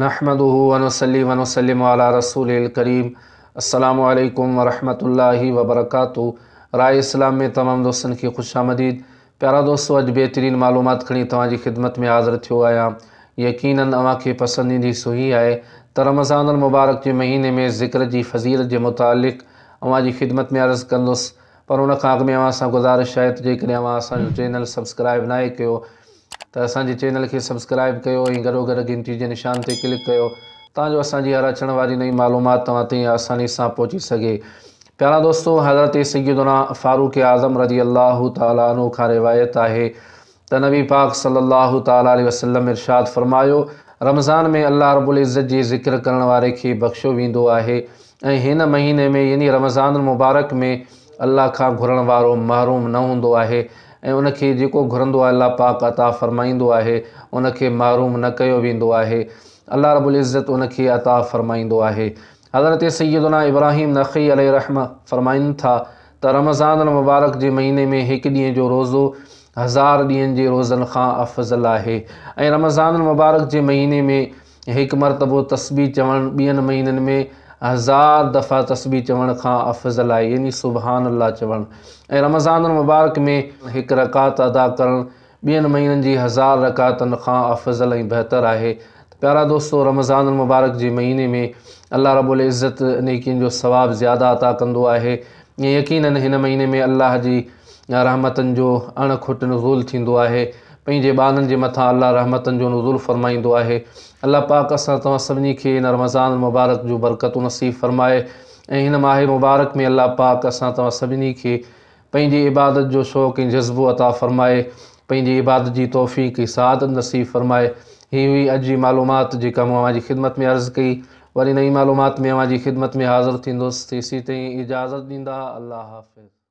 نحمده ونصلي ونسلم علي رسوله الڪريم السلام عليڪم ورحمة الله وبرڪاته راء اسلام ۾ تمام دوستن کي خوش آمديد پيارا دوستو اڄ بهترين معلومات کڻي توهان جي خدمت ۾ حاضر ٿيو آهيان يقينن اوهان کي پسند ايندي سو هي آهي ته رمضان المبارڪ جي مهيني ۾ ذڪر جي فضيلت جي متعلق اوهان جي خدمت ۾ عرض ڪندس پر ان کان اڳ ۾ اوهان سان گذارش آهي ته جيڪڏهن اوهان اسان جو چينل سبسڪرائب ناهي ڪيو ته اسان جي چينل کي سبسڪرائب ڪيو ۽ گڏوگڏ گهنٽي جي نشان تي ڪلڪ ڪيو تان جو اسان جي هر اچڻ واري نئين معلومات توهان تائين آساني سان پهچي سگهي. پيارا دوستو حضرت سيدنا فاروق اعظم رضي الله تعالٰي عنه کان روايت آهي ته نبي پاڪ صلي الله تعالٰي عليه وسلم ارشاد فرمايو، رمضان ۾ الله رب العزت جي ذڪر ڪرڻ واري کي بخشيو ويندو آهي ۽ هن مهيني ۾ يعني رمضان المبارڪ ۾ الله کان گهرڻ وارو محروم نه هوندو آهي ۽ ان کي جيڪو گهرندو آهي الله پاڪ عطا فرمائيندو آهي ان کي محروم نه ڪيو ويندو آهي الله رب العزت ان کي عطا فرمائيندو آهي حضرت سيدنا ابراهيم نخعي عليه الرحمة فرمائن ٿا ته رمضان المبارڪ جي مهيني ۾ هڪ ڏينهن جو روزو هزار ڏينهن جي روزن کان افضل آهي ۽ رمضان المبارڪ جي مهيني ۾ هڪ مرتبو تسبيح چوڻ ٻين مهينن ۾ هزار دفعا تسبيح چوڻ کان افضل آهي يعني سبحان الله چوڻ ۽ رمضان المبارڪ ۾ هڪ رڪعت ادا ڪرڻ ٻين مهينن جي هزار رڪعتن کان افضل ۽ بهتر آهي ته پيارا دوستو رمضان المبارڪ جي مهيني ۾ الله رب العزت نيڪين جو ثواب زياده عطا ڪندو آهي ۽ يقينن هن مهيني ۾ الله جي رحمتن جو اڻ کٽ نزول ٿيندو آهي پنهنجي ٻانهن جي مٿان الله رحمتن جو نزول فرمائيندو آهي. الله پاڪ اسان توهان سڀني کي هن رمضان المبارڪ جون برڪتون نصيب فرمائي ۽ هن ماهه مبارڪ ۾ الله پاڪ اسان توهان سڀني کي پنهنجي عبادت جو شوق ۽ جذبو عطا فرمائي پنهنجي عبادت جي توفيق ۽ سعادت نصيب فرمائي. هي هئي اڄ جي معلومات جيڪا مون اوهان جي خدمت ۾ عرض ڪئي. وري نئين معلومات ۾ اوهان جي خدمت ۾ حاضر ٿيندس. تيسيتائين اجازت ڏيندا. الله حافظ.